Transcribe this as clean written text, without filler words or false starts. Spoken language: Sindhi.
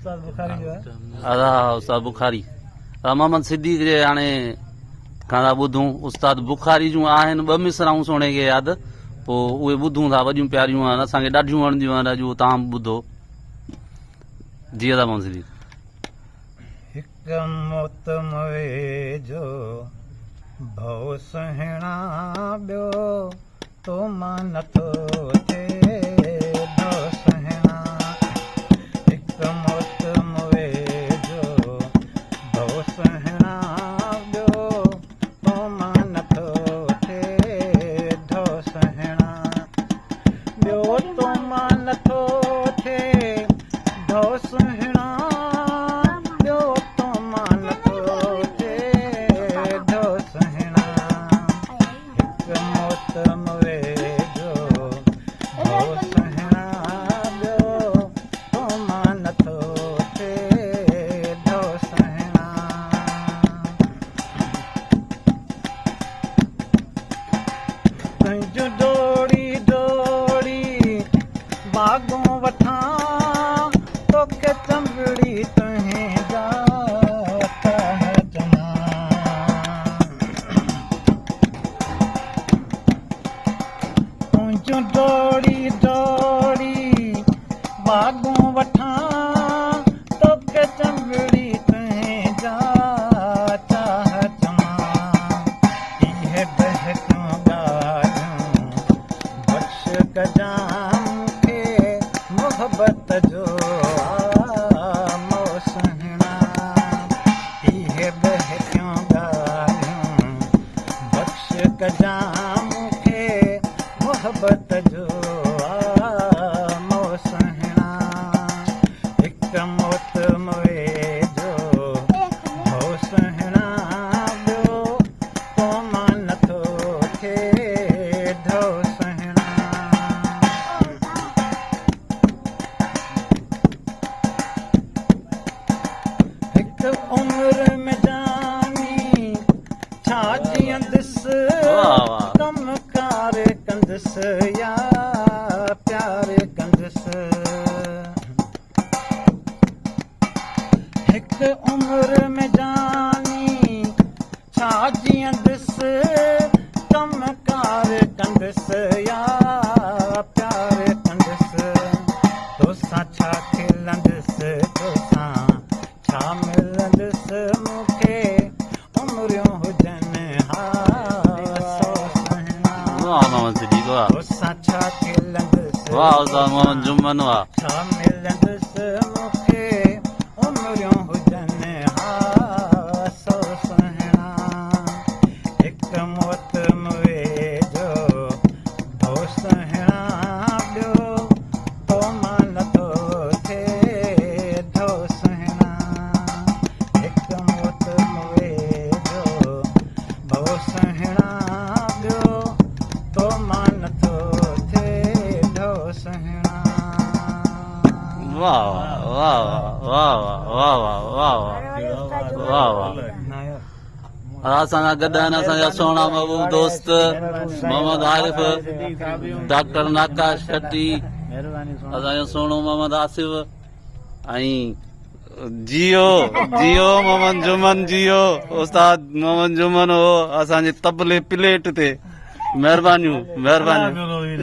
ادا استاد بخاري محمد صديق جي هاڻي کان ٿا ٻڌون استاد بخاري جون آهن ٻه مصرعون سهڻي کي ياد پوء اهي ٻڌون ٿا وڏيون پياريون آهن اسان کي ڏاڍيون وڻنديون آهن اڄ اهو تان به ٻڌو جي ادا محمد صديق هڪ موت موئي جو ڀؤ سهڻا ٻيو تو مان نٿو ٿئي ڀؤ سهڻا هڪ موت موئي جو ڀؤ سهڻا ٻيو تو مان نٿو ٿئي ڍؤ سهڻا ٻيو تو مان نٿو ٿئي ڍؤ سهڻا ٻيو تو مان نٿو ٿئي ڍؤ سهڻا هڪ موت موئي جو ڀؤ سهڻا ٻيو تو مان نٿو ٿئي ڍؤ سهڻا. تنهنجون ڊوڙي ڊوڙي واڳون وٺان توکي چنبڙي تنهنجا تهه چمان. تنهنجون ڊوڙي ڊوڙي واڳون وٺان توکي چنبڙي تنهنجا چاهه چمان. اهي بهتيون ڳالهيون بخش ڪجان مون کي محبت جو آ مو سهڻا. اهي بهتيون ڳالهيون بخش ڪجان مون کي محبت جو آ مو سهڻا. هڪ موت موئي جو ڀؤ سهڻا ٻيو تو مان نٿو ٿئي ڍؤ سهڻا. هڪ عمر ۾ جاني ڇا جيئندس ڪم ڪار ڪندس يا پيار ڪندس. هڪ عمر ۾ جاني ڇا جيئندس ڪم ڪار ڪندس يا پيار ڪندس. توسان ڇا کلندس توسان ڇا ملندس مون کي عمريون هجن ها سو سهڻا. واھ محمد صديق واھ. توسان ڇا کلندس واھ استاد محمد جمن واھ. ڇا ملندس مون کي عمريون هجن ها سو سهڻا. هڪ موت موئي جو ڀؤ سهڻا ٻيو تو مان نٿو ٿئي ڍؤ سهڻا. هڪ موت موئي جو ڀؤ سهڻا ٻيو تو مان نٿو ٿئي ڍؤ سهڻا. واھ واھ واھ واھ واھ واھ واھ واھ اسان سان گڏ آهن اسان جا سهڻا محبوب دوست محمد عارف ڊاڪٽر ناڪاش کٽي اسان جو سهڻو محمد آصف ۽ جيو جيو محمد جمن جيو استاد محمد جمن هو اسان جي طبلي پليٽ تي مهربانيون مهربانيون.